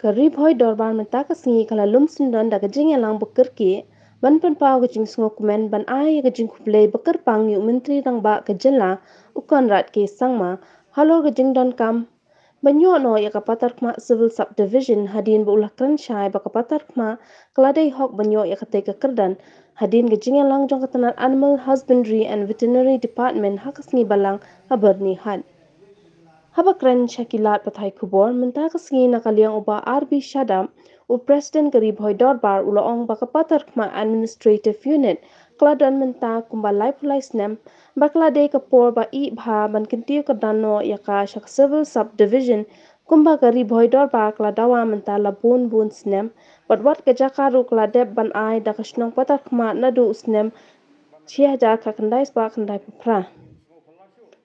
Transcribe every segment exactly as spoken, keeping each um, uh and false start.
Ka Ri Bhoi Dorbar mynta ka sngi ka la lum syndon da ka jingïalang ba kyrkieh ban pynpaw ka jingsngewkmen ban ai ïa ka jingkhublei ba kyrpang ïa u Myntri Rangbah ka jylla, u Conrad K Sangma, halor ka jingdonkam ban ïoh noh ïa ka Patharkhmah Civil Subdivision, hadien ba u la kren shai ba ka Patharkhmah ka la dei hok ban ïoh ïa katei ka kyrdan, hadien ka jingïalang jong ka tnat Animal Husbandry and Veterinary Department ha ka sngi Balang ha Byrnihat. Haba kren sha ki lad pathai khubor mynta ka sngi na ka liang u Bah R B Shadap, u President ka Ri Bhoi Dorbar, u la ong ba ka Patharkhmah Administrative Unit ka la don mynta kumba laiphew lai snem, ba ka la dei ka por ba ih bha ban kyntiew kyrdan noh ïa ka sha ka Civil Subdivision, kumba ka Ri Bhoi Dorbar ka la dawa mynta la bun bun snem, bad wat ka jaka ruh ka la dep ban ai da ka shnong Patharkhmah naduh u snem shi hajar khyndai spah khyndaiphew phra.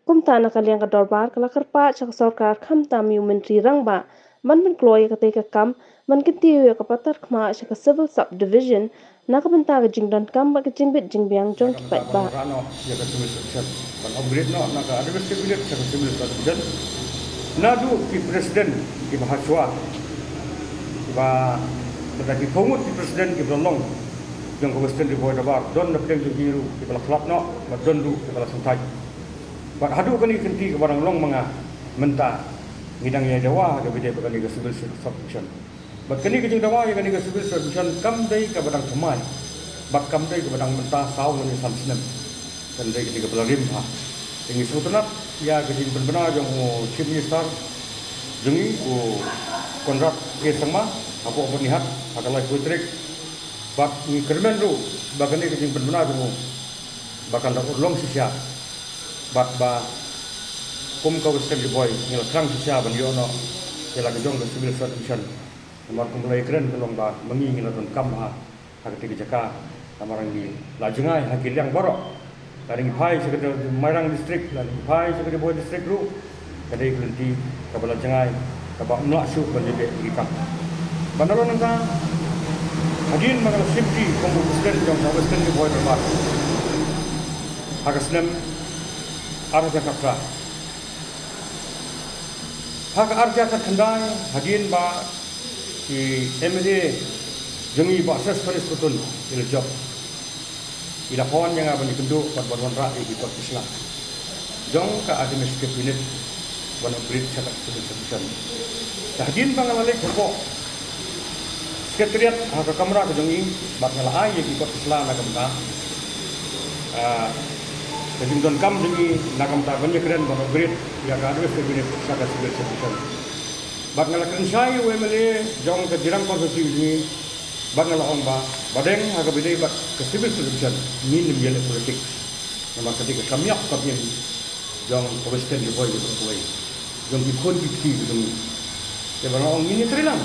Kumta na ka liang ka dorbar ka la kyrpad sha ka sorkar khamtam ïa u Myntri Rangbah ban pynkloi ïa katei ka kam ban kyntiew ïa ka Patharkhmah sha ka Civil Subdivision na ka bynta ka jingdonkam bad ka jingbit jingbiang jong ki paidbah. Ban rah noh ïa ka Civil Subdivision, ban upgrade noh na ka Administrative Unit sha ka Civil Subdivision. Naduh ki President kiba hashwa, kiba, lada ki phew ngut ki President kiba la long jong ka Western Ri Bhoi Dorbar, don na pdeng jong ki ruh kiba la khlad noh, bad don ruh kiba la shongthait. Bad haduh kane ka kynti kaba dang long ma nga mynta, ngi dang ïai dawa ha kaba ïadei bad kane ka Civil Subdivision. Bad kane ka jingdawa ïa kane ka Civil Subdivision kam dei kaba dang thymmai, bad kam dei kaba dang mynta saw lane san snem. Kan dei kane kaba la rim bha. Te ngi sngewtynnat ïa ka jingpynbna jong u Chief Minister jong ngi, u Conrad K Sangma, hapoh Byrnihat ha ka laiphew tarik. Bad ngi kyrmen ruh ba kane ka jingpynbna jong u ba kan da urlong shisha, bad ba kum ka Western Ri Bhoi ngi la thrang shisha ban ïoh noh ïa la ka jong ka Civil Subdivision. Namar kumba la ïakren ka long ba ma ngi ngi la donkam bha ha katei ka jaka, namar ngi la jngai ha ki liang baroh. Lada ngi phai sha ka Mairang District, lada ngi phai sha ka Ri Bhoi District ruh, ka dei ka lynti kaba la jngai, kaba ym lah shuh ban ïaleh ïa ki kam. Bad nalor nangta, hadien ba nga la shim kti kum u President jong ka Western Ri Bhoi Dorbar ha ka snem ar hajar khatphra. Ha ka ar hajar khatkhyndai, hadien ba i M L A jong ngi, Bah Sessoris Kutun, i la jop, i la phone ïa nga ban ïakynduh bad ban wanrah ïa ki kot ki sla jong ka Administrative Unit ban upgrade sha ka Civil Subdivision. Te hadien ba nga la leit hapoh Secretariat ha ka kamra ka jong ngi bad nga la ai ïa ki kot ki sla na ka bynta, ah, ka jingdonkam jong ngi na ka bynta ban ïakren ban upgrade ïa ka Administrative Unit sha ka Civil Subdivision. Bad nga la kren shai ïa u M L A jong ka Jirang Constituency jong ngi, bad nga la ong ba, ba dang ha kaba ïadei bad ka Civil Subdivision, ngin ym ïaleh politics. Namar ka dei ka kam ïap kam im jong ka Western Ri Bhoi baroh kawei, jong ki khun ki kti ki jong ngi. Te ba nga la ong ngin ïatreilang.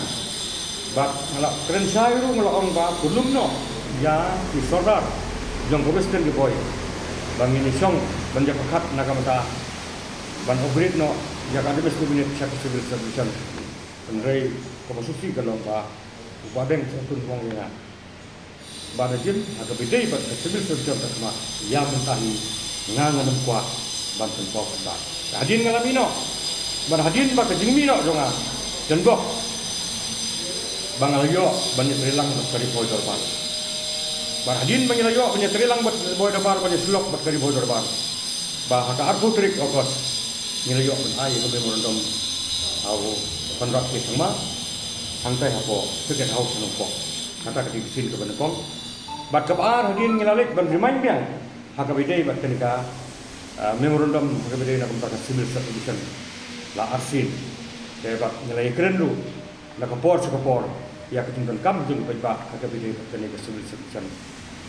Bad nga la kren shai ruh, nga la ong ba to lum noh ïa ki sordar jong ka Western Ri Bhoi ba ngin ïashong ban ïapyrkhat na ka bynta ban upgrade noh ïa ka Administrative Unit sha ka Civil Subdivision. Hynrei kaba sngewsih ka long ba u Bah Deng Syiaftun u ong ïa nga ba da jin ha kaba ïadei bad ka Civil Subdivision Patharkhmah, ïa mynta hi nga ngan ym kwah ban pynpaw pynbha. Hadien nga la mih noh, bad hadien ba ka jingmih noh jong nga don bok ba nga la ïoh ban ïatreilang bad ka Ri Bhoi Dorbar. Bad hadien ba ngi la ïoh ban ïatreilang bad ka Ri Bhoi Dorbar, ban ïasyllok bad ka Ri Bhoi Dorbar, ba ha ka arphew tarik August ngi la ïoh ban ai ïa ka memorandum ha u Conrad K Sangma hangtai hapoh Cricket House ha Nongpoh. Kata ka dei ka sien kaba nyngkong. Bad kaba ar, hadien ngi la leit ban remind biang ha kaba ïadei bad kane ka, ah, memorandum ha kaba ïadei na ka bynta ka Civil Subdivision, la arsien. Te bad ngi la ïakren ruh na ka por sha ka por ïa ka jingdonkam jong ki paidbah ha kaba ïadei bad kane ka Civil Subdivision.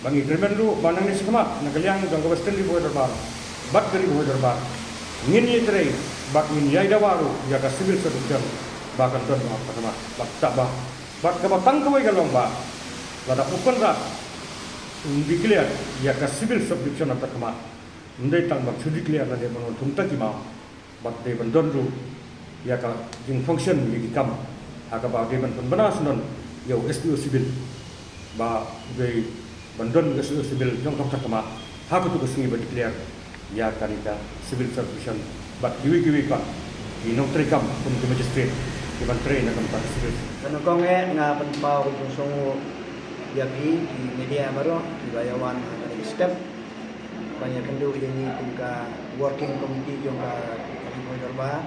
Bad ngi kyrmen ruh ba nangne shakhmat na ka liang jong ka Western Ri Bhoi Dorbar bad ka Ri Bhoi Dorbar, ngin ïatrei bad ngin ïai dawa ruh ïa ka Civil Subdivision ba kan don ha Patharkhmah. Bad kaba, bad kaba tang kawei ka long ba lada u Conrad un declare ïa ka Civil Subdivision Patharkhmah, ym dei tang ban shu declare lane ban wan thung ta ki maw, bad dei ban don ruh ïa ka jingfunction ïa ki kam, ha kaba dei ban pynbna syndon ïa u S P O Civil, ba dei ban don u S P O Civil jong ka Patharkhmah ha katu ka sngi ba declare ïa kane ka Civil Subdivision, bad kiwei kiwei pat ki nongtrei kam kum ki magistrate Ban trei na ka bynta ka civil. Kane kong eh nga pynpaw ka jingsngewnguh ïa phi ki media baroh kiba ïa wan ha kane ka step ban ïa kynduh ïa ngi kum ka working committee jong ka Ri Bhoi Dorbar.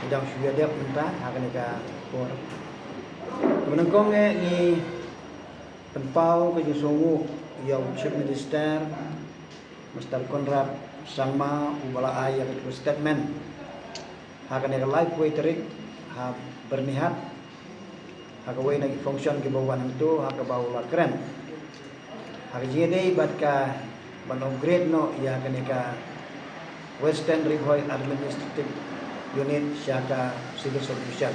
Ki dang shu ïa dep mynta ha kane ka por. Kaba nyngkong eh ngi pynpaw ka jingsngewnguh ïa u Chief Minister Mister Conrad Sangma uba la ai ïa ka statement ha kane ka laiphew tarik ha Byrnihat ha kawei na ki function kiba wan hangto ha kaba u la kren ha ka jingïadei bad ka ban upgrade noh ïa kane ka Western Ri Bhoi Administrative Unit sha ka Civil Subdivision.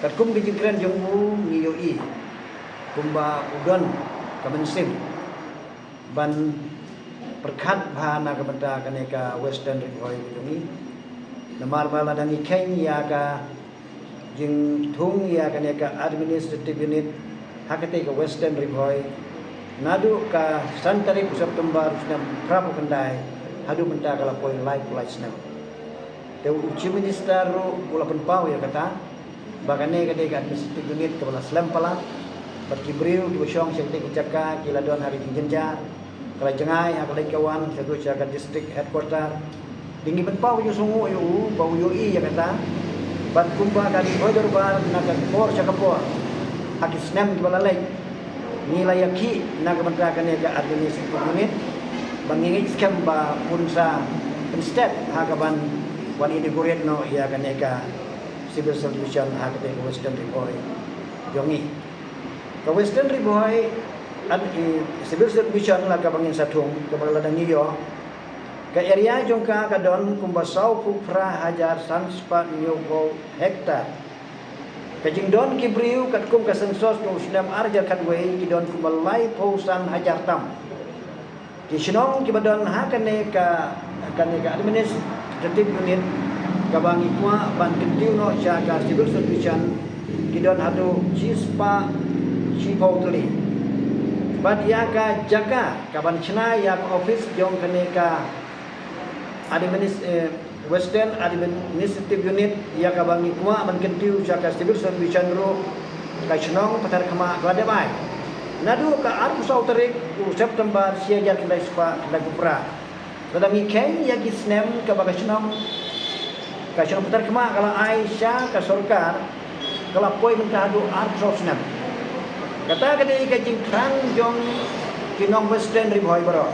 Katkum ka jingkren jong u ngi ïohi kumba u don ka mynsiem ban pyrkhat bha na ka bynta kane ka Western Ri Bhoi ka jong ngi. Namar ba lada ngi kheiñ ïa ka jingthung ïa kane ka administrative unit ha katei ka Western Ri Bhoi naduh ka san tarik u September u snem phra phew khyndai haduh mynta ka la poi laiphew lai snem. Te u Chief Minister ruh u la pynpaw ïa kata ba kane ka dei ka administrative unit kaba la slem palat bad ki briew kiba shong sha katei ka jaka ki la don ha ka jingjynjar, ka la jngai ha ka leit ka wan shaduh sha ka district headquarter. Te ngi pynpaw ka jingsngewnguh ïa u ba u ïohi ïa kata bad kumba ka Ri Bhoi Dorbar na ka por sha ka por ha ki snem kiba la leit ngi la ïakhih na ka bynta kane ka administrative unit ba ngi ngeit skhem ba un sa pynstet ha ka ban wan inaugurate noh ïa kane ka Civil Subdivision ha katei ka Western Ri Bhoi jong ngi. Ka Western Ri Bhoi Ad- i- Civil Subdivision la kaba ngin sa thung kaba la dang ïoh. Ka area jong ka ka don kumba saw phew phra hajar san spah hynñiew phew hektar. Ka jingdon ki briew katkum ka census jong u snem ar hajar khatwei ki don kumba laiphew san hajar tam. Ki shnong kiba don ha kane ka kane ka administrative unit kaba ngi kwah ban kyntiew noh sha ka Civil Subdivision ki don haduh shispah shiphew tylli. Bad ïa ka jaka kaban shna ïa ka office jong kane ka administ- eh, Western Administrative Unit ïa kaba ngi kwah ban kyntiew sha ka Civil Subdivision ruh ka shnong Patharkhmah ka la dep ai. Naduh ka arphew saw tarik u September shi hajar khyndai spah khyndai phew phra. Lada ngi kheiñ ïa ki snem kaba ka shnong ka shnong Patharkhmah ka la ai sha ka sorkar ka la poi mynta haduh arphew saw snem. Kata ka dei ka jingthrang jong ki nong Western Ri Bhoi baroh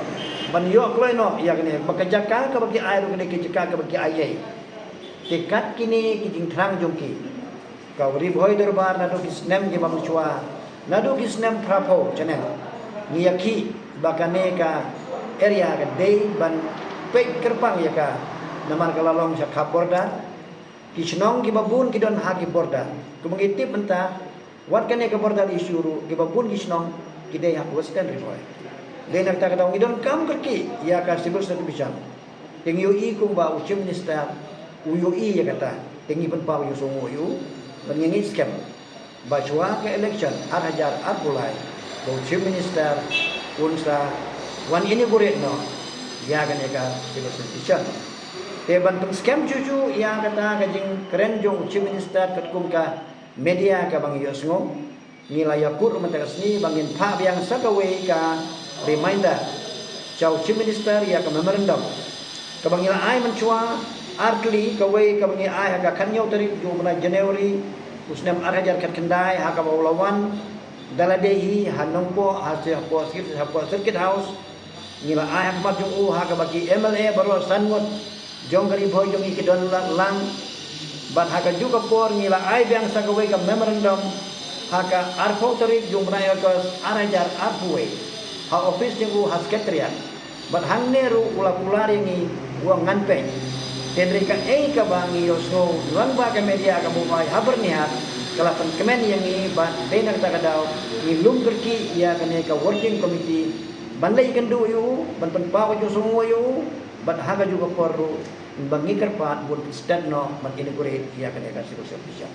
ban ïoh kloi noh ïa kane ba ka jaka kaba ki ai ruh ka dei ka jaka kaba ki ai ei. Te kat kine ki jingthrang jong ki ka Ri Bhoi Dorbar naduh ki snem kiba mynshuwa naduh ki snem phra phew snem ngi ïakhih ba kane ka area ka dei ban peit kyrpang ïa ka namar ka la long sha khap border. Ki shnong kiba bun ki don ha ki border. Kumba ngi tip mynta wat kane ka border issue ruh kiba bun ki shnong ki dei ha Western Ri Bhoi. Dei na kata ka daw ngi donkam kyrkieh ïa ka Civil Subdivision. Te ngi ïohi kumba u Chief Minister u ïohi ïa kata. Te ngi pynpaw ïa u sngewnguh ïa u ban ngi ngeit skhem ba shuwa ka election ar hajar arphew lai ba u Chief Minister un sa wan inaugurate noh ïa kane ka Civil Subdivision. Te ban pynskhem shuh shuh ïa kata ka jingkren jong u Chief Minister katkum ka media kaba ngi ïohsngew, ngi la ïakut ruh mynta ka sngi ba ngin phah biang sa kawei ka reminder sha u Chief Minister ïa ka memorandum kaba ngi la ai mynshuwa ar tylli, kawei kaba ngi ai ha ka khathynñiew tarik jong u bnai January u snem ar hajar khatkhyndai ha kaba u la wan da lade hi ha Nongpoh ha Circuit House. Ngi la ai ha khmat jong u ha kaba ki M L A baroh san ngut jong ka Ri Bhoi jong ngi ki don lang. Bad ha kajuh ka por ngi la ai biang sa kawei ka memorandum ha ka arphew tarik jong u bnai August ar hajar arphew wei ha office jong u ha Secretariat. Bad hangne ruh u la kular ïa ngi u ong ngan peit. Te hynrei kaei kaba ngi ïohsngew lyngba ka media kaba u ai ha Byrnihat ka la pynkmen ïa ngi bad dei na kata ka daw ngi lum kyrkieh ïa kane ka working committee ban leit kynduh ïa u ban pynpaw ka jingsngewnguh ïa u. Bad ha kajuh ka por ruh ba ngi kyrpad ban pynstet noh ban inaugurate ïa kane ka Civil Subdivision.